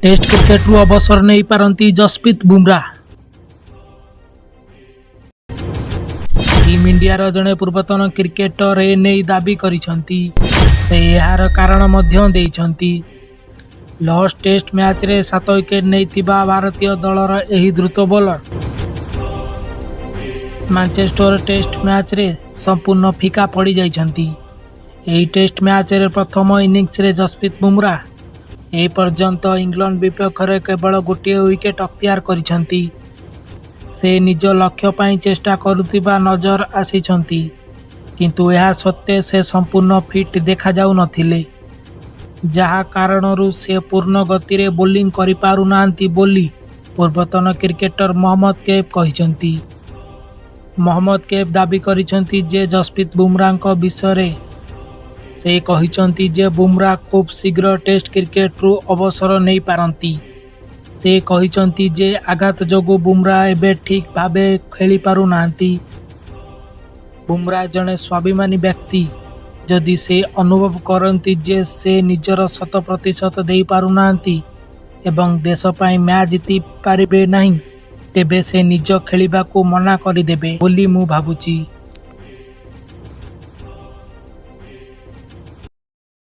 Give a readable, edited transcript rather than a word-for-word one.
Test କ୍ରିକେଟରୁ ଅବସର ନେଇପାରନ୍ତି ଯଶପ୍ରୀତ ବୁମ୍ରା। ଟିମ୍ ଇଣ୍ଡିଆର ଜଣେ ପୂର୍ବତନ କ୍ରିକେଟର ଏନେଇ ଦାବି କରିଛନ୍ତି। ସେ ଏହାର କାରଣ ମଧ୍ୟ ଦେଇଛନ୍ତି। ଲର୍ଡସ ଟେଷ୍ଟ ମ୍ୟାଚରେ 7 ୱିକେଟ ନେଇଥିବା ଭାରତୀୟ ଦଳର ଏହି ଦ୍ରୁତ ବୋଲର ମାଞ୍ଚେଷ୍ଟର ଟେଷ୍ଟ ମ୍ୟାଚରେ ସମ୍ପୂର୍ଣ୍ଣ ଫିକା ପଡ଼ିଯାଇଛନ୍ତି। ଏହି ଟେଷ୍ଟ ମ୍ୟାଚରେ ପ୍ରଥମ ଇନିଂସରେ ଯଶପ୍ରୀତ ବୁମ୍ରା ଏପର୍ଯ୍ୟନ୍ତ ଇଂଲଣ୍ଡ ବିପକ୍ଷରେ କେବଳ ଗୋଟିଏ ୱିକେଟ ଅକ୍ତିଆର କରିଛନ୍ତି। ସେ ନିଜ ଲକ୍ଷ୍ୟ ପାଇଁ ଚେଷ୍ଟା କରୁଥିବା ନଜର ଆସିଛନ୍ତି। କିନ୍ତୁ ଏହା ସତ୍ତ୍ୱେ ସେ ସମ୍ପୂର୍ଣ୍ଣ ଫିଟ୍ ଦେଖାଯାଉନଥିଲେ। ଯାହା କାରଣରୁ ସେ ପୂର୍ଣ୍ଣ ଗତିରେ ବୋଲିଂ କରିପାରୁନାହାନ୍ତି ବୋଲି ପୂର୍ବତନ କ୍ରିକେଟର ମହମ୍ମଦ କୈଫ କହିଛନ୍ତି। ମହମ୍ମଦ କୈଫ ଦାବି କରିଛନ୍ତି ଯେ ଯଶପ୍ରୀତ ବୁମ୍ରାଙ୍କ ବିଷୟରେ ସେ କହିଛନ୍ତି ଯେ ବୁମ୍ରା ଖୁବ୍ ଶୀଘ୍ର ଟେଷ୍ଟ କ୍ରିକେଟରୁ ଅବସର ନେଇପାରନ୍ତି। ସେ କହିଛନ୍ତି ଯେ ଆଘାତ ଯୋଗୁଁ ବୁମ୍ରା ଏବେ ଠିକ୍ ଭାବେ ଖେଳିପାରୁନାହାନ୍ତି। ବୁମ୍ରା ଜଣେ ସ୍ୱାଭିମାନୀ ବ୍ୟକ୍ତି। ଯଦି ସେ ଅନୁଭବ କରନ୍ତି ଯେ ସେ ନିଜର ଶତ ପ୍ରତିଶତ ଦେଇପାରୁନାହାନ୍ତି ଏବଂ ଦେଶ ପାଇଁ ମ୍ୟାଚ୍ ଜିତି ପାରିବେ ନାହିଁ, ତେବେ ସେ ନିଜ ଖେଳିବାକୁ ମନା କରିଦେବେ ବୋଲି ମୁଁ ଭାବୁଛି।